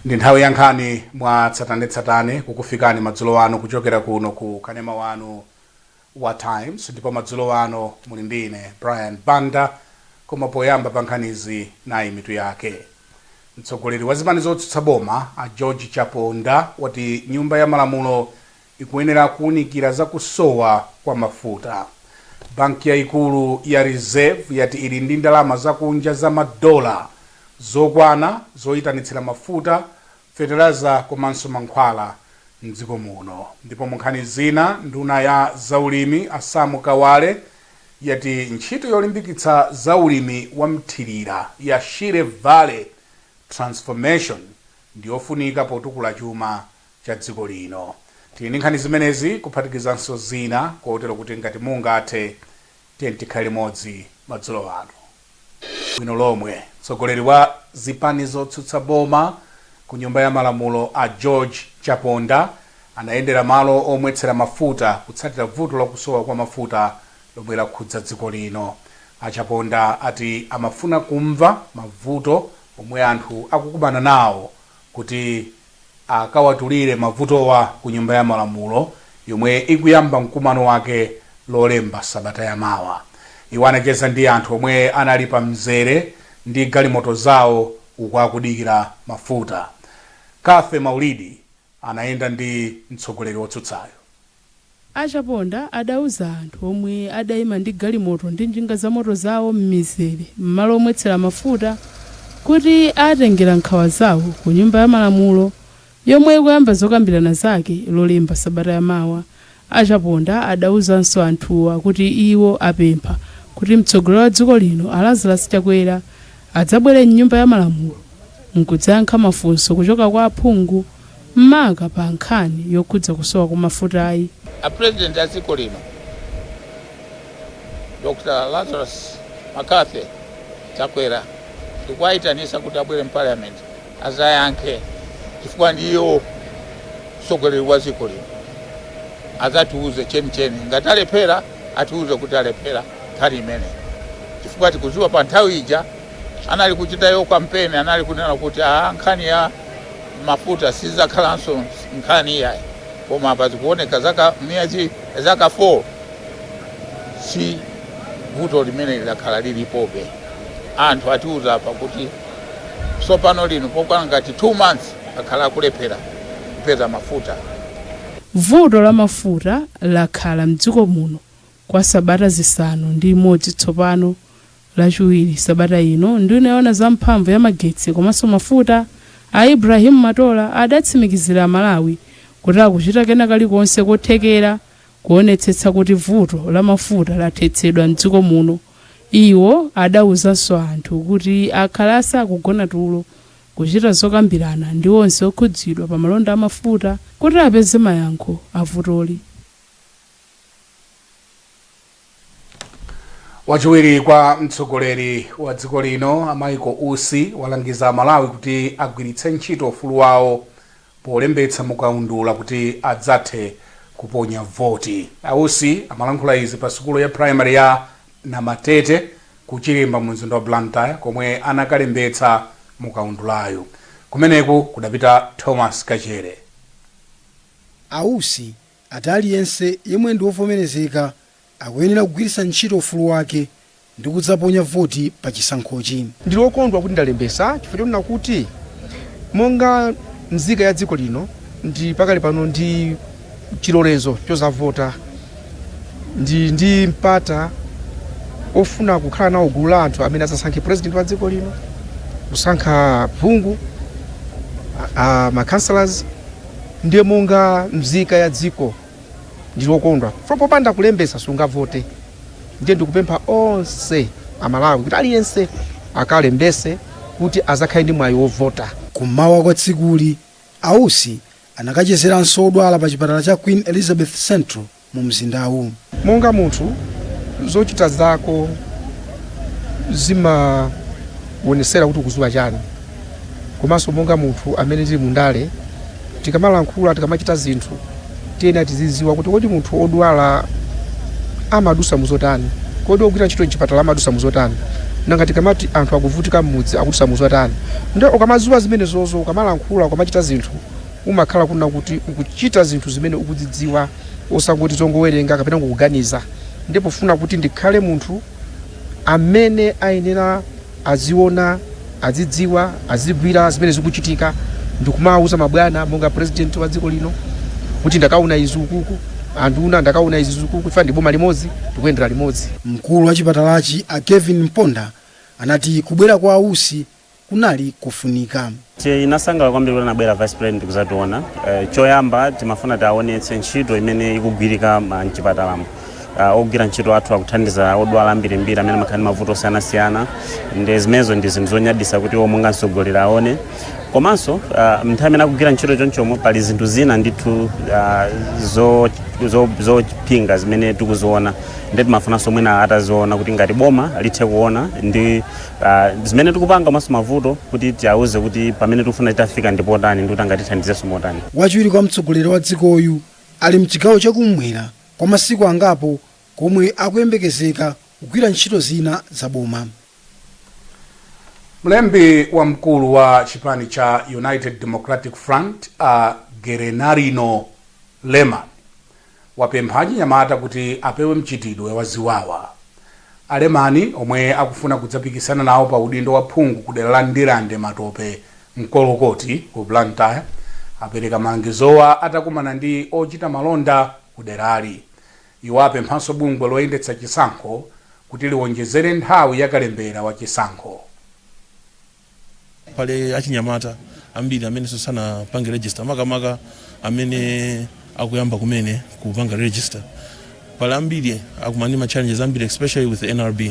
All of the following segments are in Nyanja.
Ndi nthawi ya nkhani mwa tsatanetsatane kukufikani madzulo ano kuchokera kuno ku kanema wanu wa Times, ndipo madzulo ano muli ndi ine Brian Banda. Koma poyamba pa nkhanizi, nayi mitu yake. Mtsogoleri wa zipani zotsutsa boma a George Chaponda wati Nyumba ya Malamulo ikuyenera kuwunikira za kusowa kwa mafuta. Banki yayikulu ya Reserve yati ili ndi ndalama zakunja za madola zokwana zoyitanitsira mafuta, fetereza komanso mankhwala mdziko muno. Ndipo mu nkhani zina, nduna ya zaulimi a Sam Kawale yati ntchito yolimbikitsa zaulimi wa mthirira ya Shire Valley Transformation ndiyofunika potukula chuma cha dziko lino. Tili ndi nkhani zimenezi kuphatikizanso zina, kotero kuti ngati mungathe, tiyeni tikhale limodzi madzulo ano. Bwino lomwe, mtsogoleri wa zipani zotsutsa boma ku Nyumba ya Malamulo a George Chaponda anayendera malo omwetsera mafuta kutsatira vuto lakusowa kwa mafuta lomwe lakhudza dziko lino. A Chaponda ati amafuna kumva mavuto omwe anthu akukumana nawo kuti akawatulire mavutowa ku Nyumba ya Malamulo yomwe ikuyamba mkumano wake Lolemba sabata yamawa. Iwo anacheza ndi anthu omwe anali pa mzere ndi galimoto zawo uku akudikira mafuta. Cathy Maulidi anayenda ndi mtsogoleri wotsutsayo. A Chaponda adauza anthu omwe adaima ndi galimoto ndi njinga zamoto zawo m'mizere m'malo omwetsera mafuta kuti atengera nkhawa zawo ku Nyumba ya Malamulo yomwe ikuyamba zokambirana zake Lolemba sabata yamawa. A Chaponda adauzanso anthuwa kuti iwo apempha kuti mtsogoleri wa dziko lino a Lazarus Chakwera adzabwere m'Nyumba ya Malamulo nkudzayankha mafunso kuchoka kwa aphungu maka pa nkhani yokhudza kusowa kwa mafutayi. A President a dziko lino Dr Lazarus McCarthy Chakwera ndikuwayitanisa kuti abwere m'Parliament azayankhe, chifukwa ndiyo mtsogoleri wa dziko lino. Azatiuze chenicheni, ngati alephera atiuze kuti alephera nkhani imeneyi, chifukwa tikudziwa pa nthawi ija anali kuchitayo kampeni anali kunena kuti nkhani ya mafuta sizakhalanso nkhani iyayi, koma apa zikuoneka zaka miyezi zaka 4 si vuto limene lakhala lilipobe. Anthu atiuza apa kuti tsopano lino pokwana ngati 2 months akhala akulephera kupeza mafuta. Vuto la mafuta lakhala mdziko muno kwa sabata 6 tsopano. Lachiwiri sabata ino, nduna yoona za mphamvu ya magetsi komanso mafuta a Ibrahim Matola adatsimikizira Amalawi kuti akuchita kena kalikonse kothekera kuonetsetsa kuti vuto la mafuta lathetsedwa mdziko muno. Iwo adauzanso anthu kuti akhala asakugona tulo kuchita zokambirana ndi onse okhudzidwa pa malonda a mafuta kuti apeze mayankho a vutoli. Wachiwiri kwa mtsogoleri wa dziko lino a Michael Usi walangiza Amalawi kuti agwiritse ntchito ufulu wawo polembetsa mukaundula kuti adzathe kuponya voti. A Usi amalankhula izi pa sukulu ya primary ya Namatete ku Chirimba mu mzinda wa Blantyre komwe anakalembetsa mukaundulayu. Kumeneku kudapita Thomas Kachere. A Usi ati aliyense yemwe ndi wovomerezeka akuyenera kugwiritsa ntchito ufulu wake ndi kudzaponya voti pa chisankhochi. Ndili wokondwa kuti ndalembesa chifukwa chonena kuti monga mzika ya dziko lino ndi pakali pano ndi chilolezo chozavota, ndi mpata ofuna kukhala nawo gulu la anthu amene adzasankhe president wa dziko lino, kusankha phungu, ma councillors. Ndiye monga mzika ya dziko ndili wokondwa. Popanda kulembesa sungavote. Ndiye ndikupempha onse Amalawi kuti aliyense akalembese kuti azakhale ndi mwayi wovota. Kummawa kwa tsikuli, a Usi anakachezeranso odwala pa chipatala cha Queen Elizabeth Central mu mzindawu. Monga munthu, zochita zako zimawonesera kuti ukuziwa chani. Komanso monga munthu amene tili mundale, tikamalankhula, tikamachita zinthu, tiyenera tiziziwa kuti kodi munthu odwala amadusa muzotani, kodi ogwira ntchito mchipatala amadusa muzotani. Nanga tikamati anthu akuvutika m'mudzi, akuti samuzatani? Nde ukamaziwa zimenezozo, ukamalankhula, ukamachita zinthu, umakhala kunena kuti ukuchita zinthu zimene ukudzidziwa, osangoti zongowerenga kapena kukuganiza. Ndipo pofuna kuti ndikhale munthu amene ayenera aziona, azidziwa, azigwira zimene zikuchitika, ndikumawuza mabwana monga President wa dziko lino kuti ndakaona izi ukuku, anduna, ndakaona izi ukuku, ife ndi boma limodzi, tikuyendera limodzi. Mkulu wa chipatalachi, a Kevin Mponda, anati kubwera kwa a Usi kunali kofunika. Tinasangalala kwambiri kuti anabwera Vice President kuzationa. Choyamba timafuna tiaonetse ntchito imene ikugwirika mchipatalamo. Ogwira ntchito athu akuthandiza odwala ambirimbiri amene amakhala ndi mavuto osiyanasiyana, ndi zimenezo ndi zinthu zonyadisa kuti iwo monga mtsogoleri aone. Komanso nthawi imene akugwira ntchito chonchomo, pali zinthu zina ndithu zopinga zimene tikuziona, ndi timafunanso mwina ataziona kuti ngati boma lithe kuona ndi zimene tikupanga, komanso mavuto, kuti tiawuze kuti pamene tikufuna titafika ndi potani, ndi kuti angatithandizenso motani. Wachiwiri kwa mtsogoleri wa dzikoyu ali mchigawo chakummwera kwa masiku angapo, komwe akuyembekezeka kugwira ntchito zina za boma. Mlembi wamkulu wa chipani cha United Democratic Front, a Gerenarino Leman, wapempha achinyamata kuti apewe mchitidwe wa ziwawa. Alemani, omwe akufuna kudzapikisana nawo pa udindo wa phungu ku dera la Ndirande Matope Mkolokoti ku Blantyre, apereka malangizowa atakumana ndi ochita malonda ku derali. Iwo apemphanso bungwe loyendetsa chisankho kuti liwonjezere nthawi yakalembera wa chisankho. Pali achinyamata ambiri amene sanapange register, makamaka amene akuyamba kumene kupanga register. Pali ambiri akumana ndi ma challenges ambiri, especially with the NRB.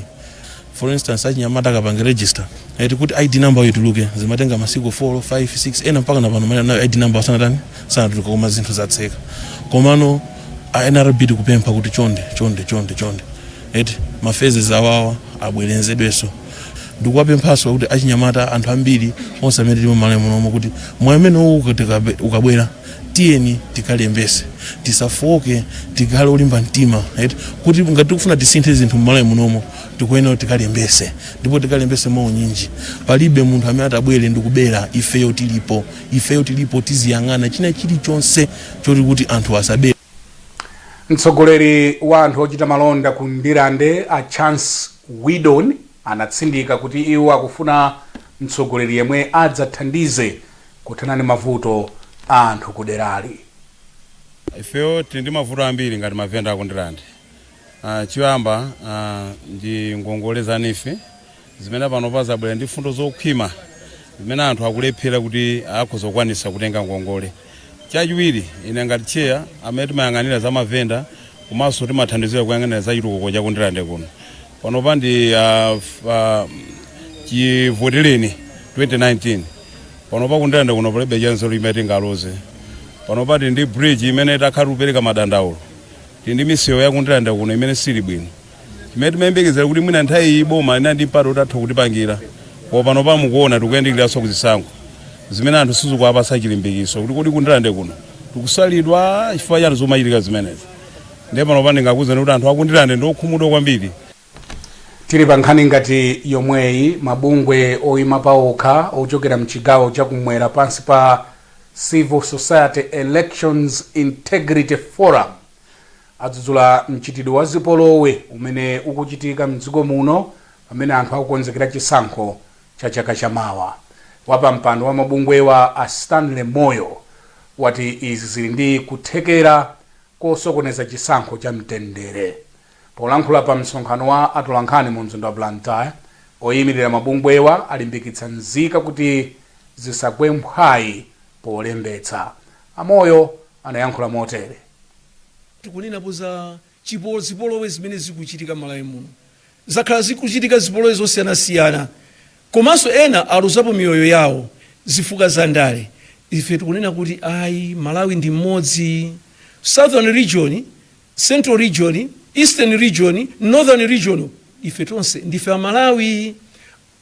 For instance, achinyamata akapanga register eti kuti ID number ituluke zimatenga masiku 4, 5, 6, ena mpaka napano nayo ID number sanatani, sanatuluka, koma zinthu zatseka. Komano a NRB tikupempha kuti chonde, chonde, chonde, chonde, eti ma phases awawa abwerenzedwenso. Ndikuwapemphanso kuti achinyamata, anthu ambiri onse amene tili m'Malawi munomo, kuti mwayi amene uwu ukabwera, tiyeni tikalembese, tisafoke, tikhale olimba mtima, eti kuti ngati tikufuna tisinthe zinthu m'Malawi munomo, tikuyenera kuti tikalembese, ndipo tikalembese maunyinji. Palibe munthu amene atabwere ndikubera. Ifeyo tilipo, ifeyo tilipo, tiziyang'ana china chilichonse choti kuti anthu asabere. Mtsogoleri wa anthu ochita malonda ku Ndirande, a Chance Widon, anatsindika kuti iwo akufuna mtsogoleri yemwe adzathandize kuthana ndi mavuto a anthu ku derali. Ifeyo tili ndi mavuto ambiri ngati mavenda aku Ndirande. Choyamba ndi ngongole za NEEF, zimene panopa zabwera ndi fundo zokhwima zimene anthu akulephera kuti akhoza kukwanisa kutenga ngongole. Chachiwiri, ine ngati chair amene timayang'anira za mavenda komanso timathandizira kuyang'anira za chitukuko cha ku Ndirande kuno, panopa ndi chivotereni 2019, panopa ku Ndirande kuno palibe chanzeru imene tingaloze. Panopa tili ndi bridge imene takhala tikupereka madandaulo, tili ndi misewu ya ku Ndirande kuno imene sili bwino, chimene timayembekezera kuti mwina nthawi iyi boma linali ndi mpata kuti atha kutipangira. Koma panopa mukuona tikuyandikiranso kuzisankho zimene anthu sizikuwapatsa chilimbikiso kuti kodi ku Ndirande kuno tikusalidwa chifukwa chani, zomachitika zimenezi. Ndiye panopa ndingakuwuzeni kuti anthu aku Ndirande ndi okhumudwa kwambiri. Tili pa nkhani ngati yomweyi, mabungwe oyima paokha ochokera mchigawo chakumwera pansi pa Civil Society Elections Integrity Forum adzudzula mchitidwe wa zipolowe umene ukuchitika mdziko muno pamene anthu akukonzekera chisankho cha chaka chamawa. Wapampando wa mabungwewa, a Stanley Moyo, wati izi zili ndi kuthekera kosokoneza chisankho cha mtendere. Polankhula pa msonkhano wa atolankhani mu mzinda wa Blantyre, oyimirira mabungwewa alimbikitsa nzika kuti zisagwe mphwayi polembetsa. Amoyo anayankhula motere. Tikunenapo za zipolowe zimene zikuchitika m'Malawi muno. Zakhala zikuchitika zipolowe zosiyanasiyana, komanso ena aluzapo miyoyo yawo zifukwa za ndale. Ife tikunena kuti ayi, Malawi ndi mmodzi. Southern Region, Central Region, Eastern Region, Northern Region, ife tonse ndife Amalawi.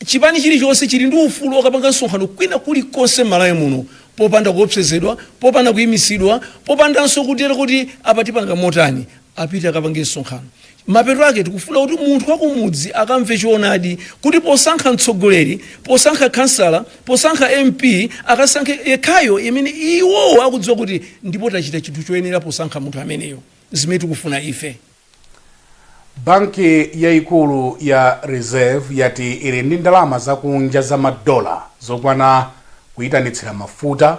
Chipani chilichonse chili ndi ufulu okapanga msonkhano kwina kulikonse m'Malawi muno popanda kuopsezedwa, popanda kuyimisidwa, popandanso kutero kuti apa tipanga motani. Apite akapange msonkhano. Mapeto ake tikufuna kuti munthu wakumudzi akamve choonadi, kuti posankha mtsogoleri, posankha khansala, posankha MP, akasankhe yekhayo imene iwowo akudziwa kuti ndipo tachita chinthu choyenera posankha munthu ameneyo. Zimene tikufuna ife. Banki yaikulu ya Reserve yati ili ndi ndalama zakunja za madola zokwana kuyitanitsira mafuta,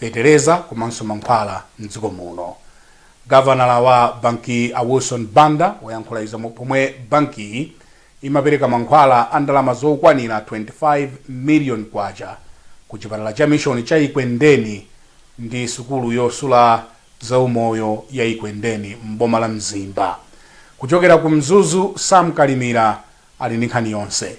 fetereza komanso mankhwala mdziko muno. Gavanala wa bankiyi a Wilson Banda wayankhula izi pomwe bankiyi imapereka mankhwala a ndalama zokwanira 25 million kwacha ku chipatala cha mishoni cha Ekwendeni ndi sukulu yosula zaumoyo ya Ekwendeni m'boma la Mzimba. Kuchokera ku Mzuzu, Sam Kalimira ali ndi nkhani yonse.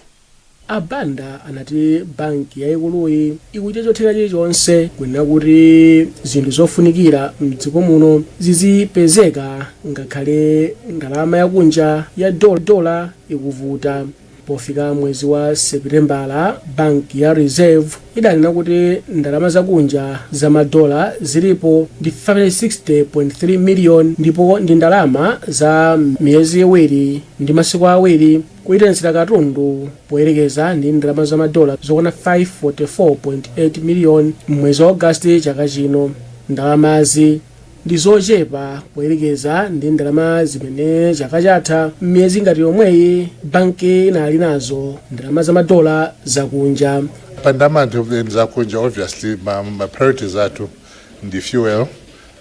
A Banda anati banki yayikuluyi ikuchita chotheka chilichonse kunena kuti zinthu zofunikira mdziko muno zizipezeka ngakhale ndalama yakunja ya dola ikuvuta. Pofika mwezi wa Sepitembala, banki ya Reserve idanena kuti ndalama zakunja za madola zilipo ndi 560.3 million ndipo ndi ndalama za miyezi iwiri ndi masiku awiri kuitanitsira katundu poyerekeza ndi ndalama za madola zokwana 544.8 million m'mwezi wa August chaka chino. Ndalamazi ndi zochepa poyerekeza ndi ndalama zimene chaka chatha m'miyezi ngati yomweyi banki inali nazo ndalama za madola zakunja. Pa ndalama zakunja, obviously ma priorities athu ndi fuel,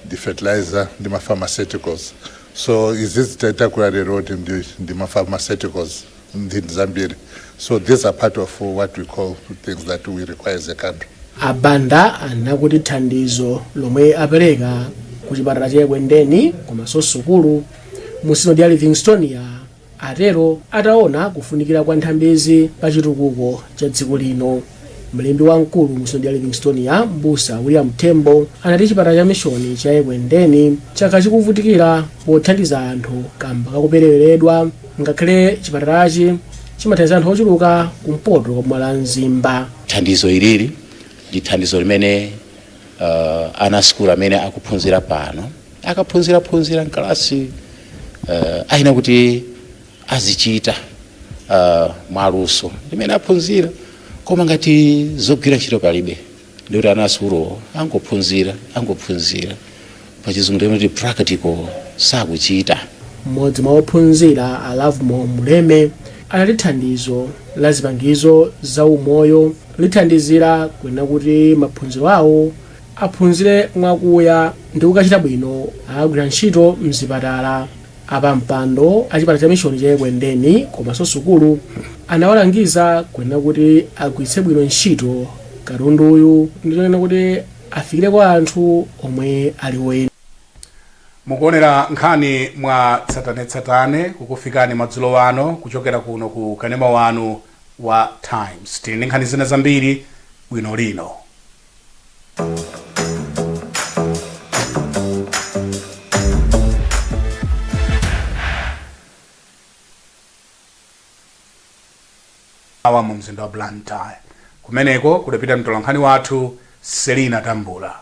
ndi fertilizer ndi ma pharmaceuticals. So izi tatakula lero ndi ma pharmaceuticals ndi zambiri. So these are part of what we call things that we require as a country. A Banda anena kuti thandizo lomwe apereka ku chipatala cha Ekwendeni komanso sukulu mu sinodi ya Livingstonia atero ataona kufunikira kwa nthambizi pa chitukuko cha dziko lino. Mlembi wamkulu mu sinodi ya Livingstonia, Mbusa William Tembo, anati chipatala cha mishoni cha Ekwendeni chakhala chikuvutikira pothandiza anthu kamba kakupereweredwa ngakhale chipatalachi chimathandiza anthu ochuluka kumpoto kwa boma la Mzimba. Thandizo ilili ndi thandizo limene ana sukulu amene akuphunzira pano akaphunziraphunzira mkalasi ayenera kuti azichita mwaluso limene aphunzira, koma ngati zogwira ntchito palibe, ndikuti ana asukuluwo angophunzira, pachizungu timati practical sakuchita. Mmodzi mwa ophunzira, a Lovemore Muleme, anati thandizo la zipangizo za umoyo lithandizira kunena kuti maphunziro awo aphunzire mwakuya ndi kukachita bwino akagwira ntchito mzipatala. Apampando a chipatala cha mishoni cha Ekwendeni komanso sukulu anawalangiza kunena kuti agwiritse bwino ntchito katunduyu ndi kunena kuti afikire kwa anthu omwe ali oyenera. Mukuonera nkhani mwa tsatanetsatane kukufikani madzulo ano kuchokera kuno ku kanema wanu wa Times. Tili ndi nkhani zina zambiri bwino lino. Awa mu mzinda wa Blantyre. Kumeneko kudapita mtolankhani wathu Selina Tambula.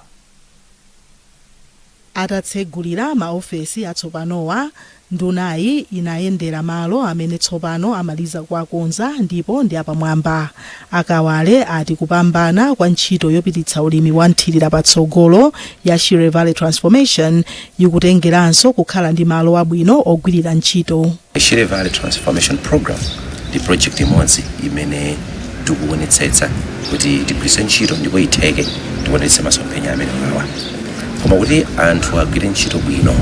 Atatsegulira ma ofesi atsopanowa, ndunayi inayendera malo amene tsopano amaliza kuwakonza ndipo ndi apamwamba. A Kawale ati kupambana kwa ntchito yopititsa ulimi wa mthirira patsogolo ya Shire Valley Transformation ikutengeranso kukhala ndi malo abwino ogwirira ntchito. Shire Valley Transformation Program ndi project imodzi imene tikuonetsetsa kuti tigwiritse ntchito ndipo itheke tionetse masomphenya amenewawa. Koma kuti anthu agwire ntchito bwino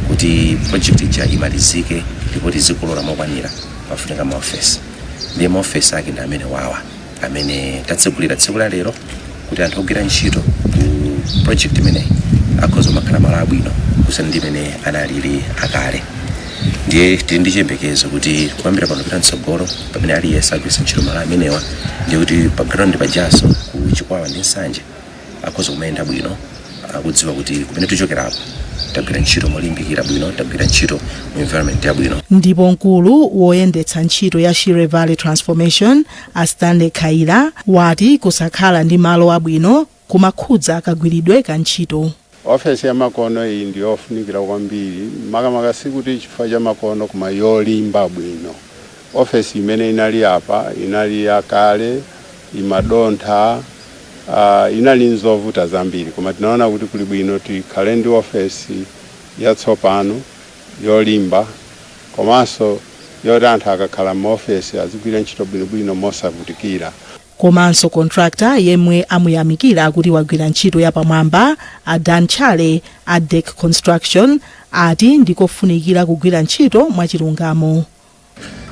kuti project ija imalizike ndipo tizikolola mokwanira, pafunika maofesi. Ndiye maofesi ake ndi amenewawa amene tatsegulira tsiku la lero kuti anthu ogwira ntchito ku project imeneyi akhoza kumakhala malo abwino kusiyana ndi imene analili akale. Ndiye tili ndi chiyembekezo kuti kuyambira pano kupita mtsogolo, pamene aliyense agwiritsa ntchito malo amenewa, ndiye kuti pa ground pajaso ku Chikwawa ndi Nsanje akhoza kumayenda bwino, akudziwa kuti kumene tichokerako tagwira ntchito molimbikira bwino, tagwira ntchito mu environment yabwino. Ndipo mkulu woyendetsa ntchito ya Shire Valley Transformation, a Stanley Khaila, wati kusakhala ndi malo abwino kumakhudza kagwiridwe ka ntchito. Ofesi ya makono iyi ndi yofunikira kwambiri, makamaka sikuti chifukwa cha makono, koma yolimba bwino. Ofesi imene inali apa inali yakale, imadontha, inali nzovuta zambiri, koma tinaona kuti kuli bwino tikhale ndi ofesi yatsopano yolimba, komanso yoti anthu akakhala m'ofesi azigwira ntchito bwinobwino mosavutikira. Komanso contractor yemwe amuyamikira kuti wagwira ntchito yapamwamba, a Dan Chale a Dek Construction, ati ndikofunikira kugwira ntchito mwachilungamo.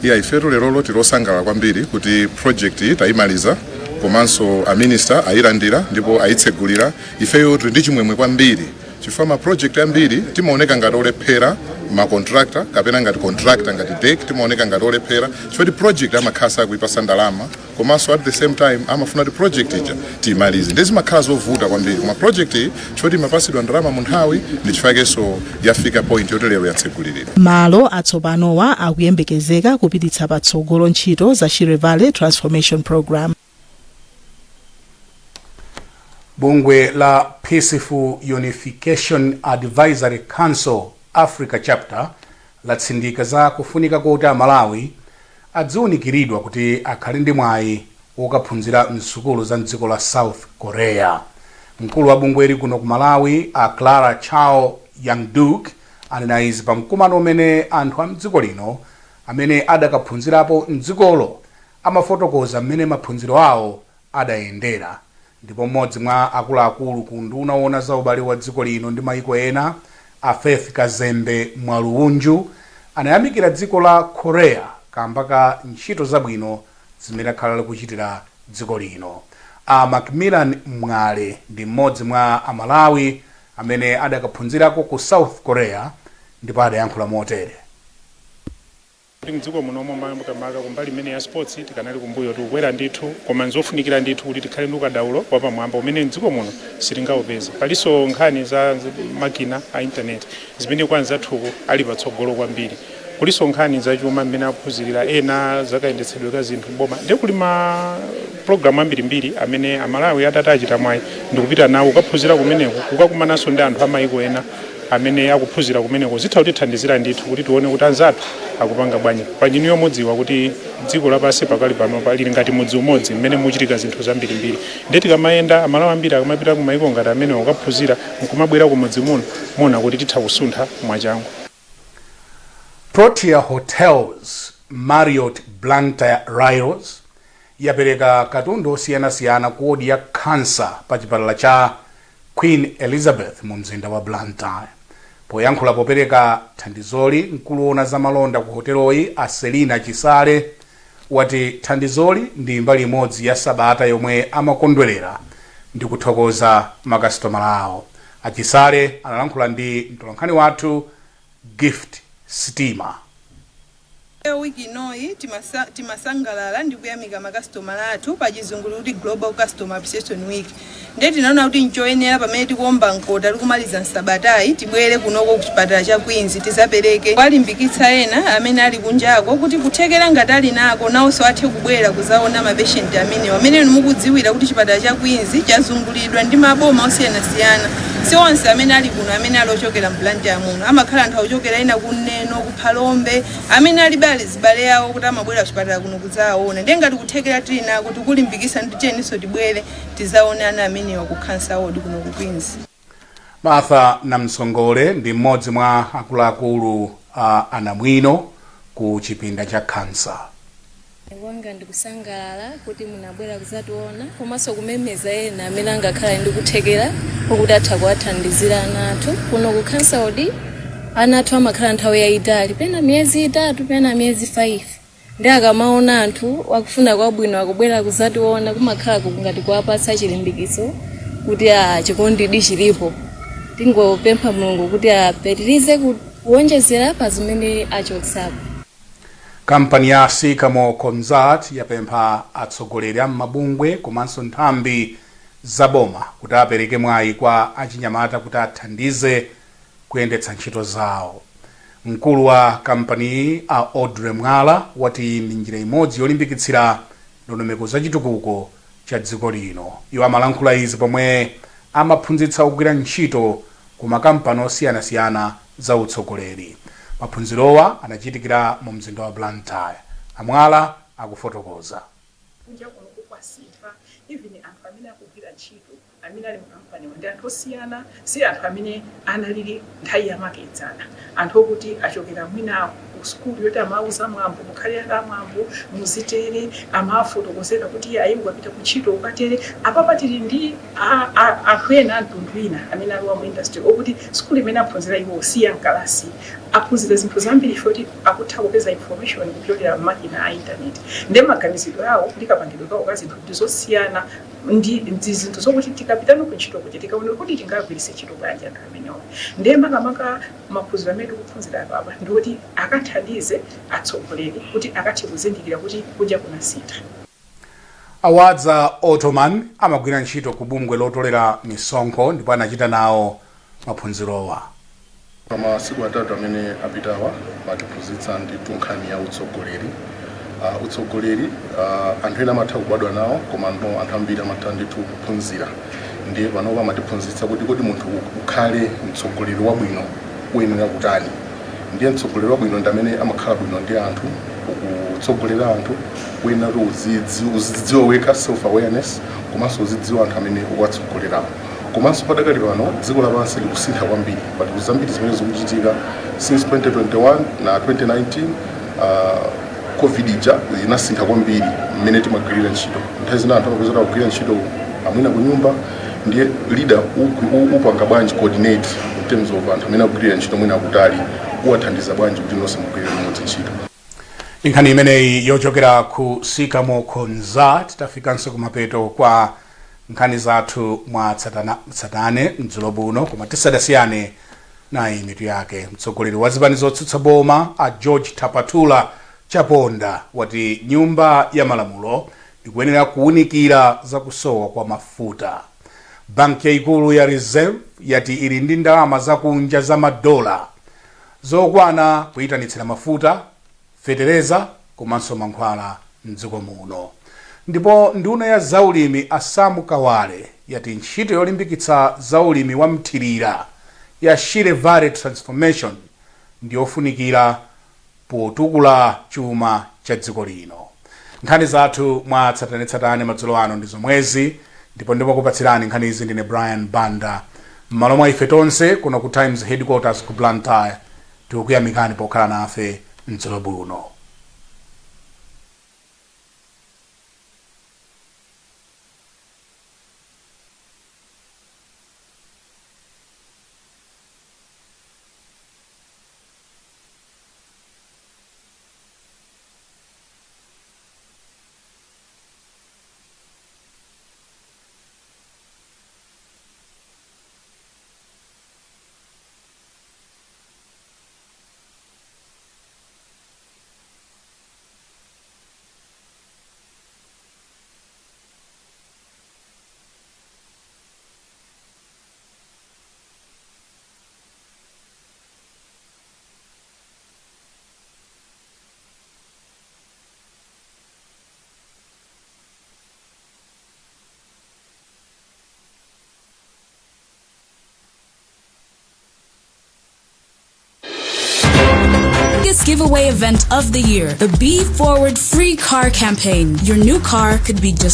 Iya, ifetu lerolo tilosangalala kwambiri kuti project iyi tayimaliza, komanso a minister ayilandira ndipo ayitsegulira. Ifeyo tili ndi chimwemwe kwambiri chifukwa ma project ambiri timaoneka ngati olephera, ma contractor kapena ngati contractor ngati DEC timaoneka ngati olephera chifukwa ti project amakhala sakuipasa ndalama, komanso at the same time amafuna kuti project ija tiyimalize, ndi zimakhala zovuta kwambiri. Koma project iyi, chifukwa imapasidwa ndalama mu nthawi, ndi chifukwa yafika point yoti lero yatseguliridwa. Malo atsopanowa akuyembekezeka kupititsa patsogolo ntchito za Shire Valley Transformation Program. Bungwe la Peaceful Unification Advisory Council Africa Chapter latsindika za kufunika koti Amalawi adziunikiridwa kuti akhale ndi mwayi wokaphunzira msukulu za mdziko la South Korea. Mkulu wa bungweli kuno ku Malawi, a Clara Chao Yangduk, anena izi pa mkumano umene anthu a mdziko lino amene adakaphunzirapo mdzikolo amafotokoza mmene maphunziro awo adayendera. Ndipo mmodzi mwa akuluakulu ku unduna woona za ubale wa dziko lino ndi maiko ena, a Faith Kazembe Mwaluunju, anayamikira dziko la Korea kamba ka ntchito zabwino zimene lakhala likuchitira dziko lino. A Macmillan Mwale ndi mmodzi mwa Amalawi amene adakaphunzirako ku South Korea ndipo adayankhula motere. Kuti mdziko munomo, makamaka kumbali imene ya sports, tikanali kumbuyo. Tikukwera ndithu, koma nzofunikira ndithu kuti tikhale ndi ukadaulo wapamwamba umene mdziko muno sitingaupeze. Palinso nkhani za makina a internet zimene kwa anzathuku ali patsogolo kwambiri. Kulinso nkhani zachuma, mmene akuphunzirira ena zakayendetsedwe ka zinthu mboma, ndiye kuli ma pulogalamu ambirimbiri amene Amalawi atati achita mwayi ndikupita nawo kukaphunzira kumeneko, kukakumananso ndi anthu amayiko ena amene akuphunzira kumeneko, zitha kutithandizira ndithu kuti tione kuti anzathu akupanga bwanji. Paja mudziwa kuti dziko lapansi pakali pano lili ngati mudzi umodzi mmene muchitika zinthu zambirimbiri, ndiye tikamayenda, Amalawi ambiri akamapita kumayiko ngati amene kukaphunzira nkumabwera kumudzi muno, muona kuti titha kusuntha mwachangu. Protea Hotels Marriott Blantyre Rhinos yapereka katundu osiyanasiyana ku wodi ya khansa pa chipatala cha Queen Elizabeth mu mzinda wa Blantyre. Poyankhula popereka thandizoli, mkulu woona za malonda ku hoteloyi, a Selina Chisale, wati thandizoli ndi mbali imodzi ya sabata yomwe amakondwerera ndi kuthokoza makasitomala awo. A Chisale analankhula ndi mtolankhani wathu Gift Sitima. Wiki inoyi timasangalala ndi kuyamika makasitomala athu, pa Chizungu kuti Global Customer Appreciation Week. Ndiye tinaona kuti nchoyenera, pamene tikuomba mkota, tikumaliza msabatayi, tibwere kunoko ku chipatala cha Queens tizapereke, kuwalimbikitsa ena amene ali kunjako kuti kuthekera ngati ali nako, nawonso athe kubwera kuzaona ma patient amenewa. Amene inu mukudziwira kuti chipatala cha Queens chazungulidwa ndi maboma osiyanasiyana, si onse amene ali kuno amene ali ochokera m'Blantyre muno. Amakhala anthu akuchokera ena kuNeno, kuPhalombe, amene alibe azibale awo kuti amabwera kuchipatala kuno kudzawaona. Ndiye ngati kuthekera tili nako, tikulimbikitsa ndi tiyeninso tibwere tizaone ana amenewa ku cancer ward kuno ku Queens. Martha Namsongole ndi mmodzi mwa akuluakulu a anamwino ku chipinda cha khansa. Kwanga ndikusangalala kuti munabwera kuzationa, komanso kumemeza ena amene angakhale ndi kuthekera kokuti atha kuwathandizira ana athu kuno ku cancer ward. Ana athu amakhala nthawi yayitali, pena miyezi 3, pena miyezi 5, ndi akamaona anthu akufuna kwabwino akubwera kuzationa, kumakhala ngati kuwapatsa chilimbikitso kuti a chikondidi chilipo. Tingopempha Mulungu kuti apitirize kuwonjezera pa zimene achotsapo. Kampani ya Sycamore Consult yapempha atsogoleri a m'mabungwe komanso nthambi za boma kuti apereke mwayi kwa achinyamata kuti athandize kuyendetsa ntchito zawo. Mkulu wa kampaniyi, a Audrey Mwala, wati ndi njira imodzi yolimbikitsira ndondomeko za chitukuko cha dziko lino. Iwo amalankhula izi pomwe amaphunzitsa ogwira ntchito ku makampani osiyanasiyana za utsogoleri. Maphunzirowa anachitikira mu mzinda wa Blantyre. Amwala akufotokoza. Kunja kuno kukwasintha. Even anthu amene akugwira ntchito amene ali mukampaniwa ndi anthu osiyana, si anthu amene analili nthawi yamakedzana, anthu okuti achokera mwina ku sukulu yoti amauza mwambo, mukhale amwambo, muzitere, amafotokozera kuti ayi, ukapita ku ntchito ukatere. Apapa tili ndi anthu ena amtundu ina amene alowa mu industry okuti sukulu imene aphunzira iwo si ya mkalasi. Aphunzira zinthu zambiri chifukwa akutha kupeza information kupyolera makina a internet, ndiye maganizidwe awo ndi kapangidwe kawo ka zinthu ndi zosiyana ndi zinthu zokuti tikapitano ku ntchito kuti tikaone kuti tingagwiritse ntchito bwanji anthu amenewo. Ndiye makamaka maphunziro amene tikuphunzira apapa ndikuti akathandize atsogoleri kuti akathe kuzindikira kuti kunja kunasintha. Awadza Ottoman amagwira ntchito ku bungwe lotolera misonkho ndipo anachita nawo maphunzirowa. Pa masiku 3 amene apitawa matiphunzitsa ndithu nkhani ya utsogoleri. Utsogoleri anthu ena amatha kubadwa nawo, koma no anthu ambiri amatha ndithu kuphunzira. Ndiye panopa amatiphunzitsa kuti kodi munthu ukhale mtsogoleri wabwino uyenera kutani. Ndiye mtsogoleri wabwino ndi amene amakhala bwino ndi anthu. Ukutsogolera anthu uyenera kuti uzidziwa wekha, self awareness, komanso uzidziwa anthu amene ukuwatsogolerawo. Komanso padakali pano dziko lapansi likusintha kwambiri, pali zambiri zimene zikuchitika since 2021 na 2019. COVID ija inasintha kwambiri mmene timagwirira ntchito. Nthawi zina anthu amapeza kuti akugwira ntchito amwina ku nyumba. Ndiye leader upanga bwanji coordinate in terms of anthu amene akugwirira ntchito mwina akutali, uwathandiza bwanji kuti nonse mugwirire limodzi ntchito? Nkhani imeneyi yochokera ku Sycamore Consult, tafikanso kumapeto kwa nkhani zathu mwa tsatane mdzulo buno. Koma tisadasiyane, nayi mitu yake. Mtsogoleri wa zipani zotsutsa boma a George Thapatula Chaponda wati nyumba ya malamulo ikuyenera kuwunikira zakusowa kwa mafuta. Banki yayikulu ya Reserve yati ili ndi ndalama zakunja za madola zokwana kuyitanitsira mafuta, fetereza komanso mankhwala mdziko muno. Ndipo nduna ya zaulimi a Sam Kawale yati ntchito yolimbikitsa zaulimi wa mthirira ya Shire Valley Transformation ndiyofunikira potukula chuma cha dziko lino. Nkhani zathu mwa tsatanetsatane madzulo ano ndi zomwezi, ndipo ndimakupatsirani nkhani izi ndine Brian Banda. M'malo mwa ife tonse kuno ku Times Headquarters ku Blantyre, tikukuyamikani pokhala nafe mdzulo buno. Biggest giveaway event of the year, the Be Forward Free Car Campaign. Your new car could be just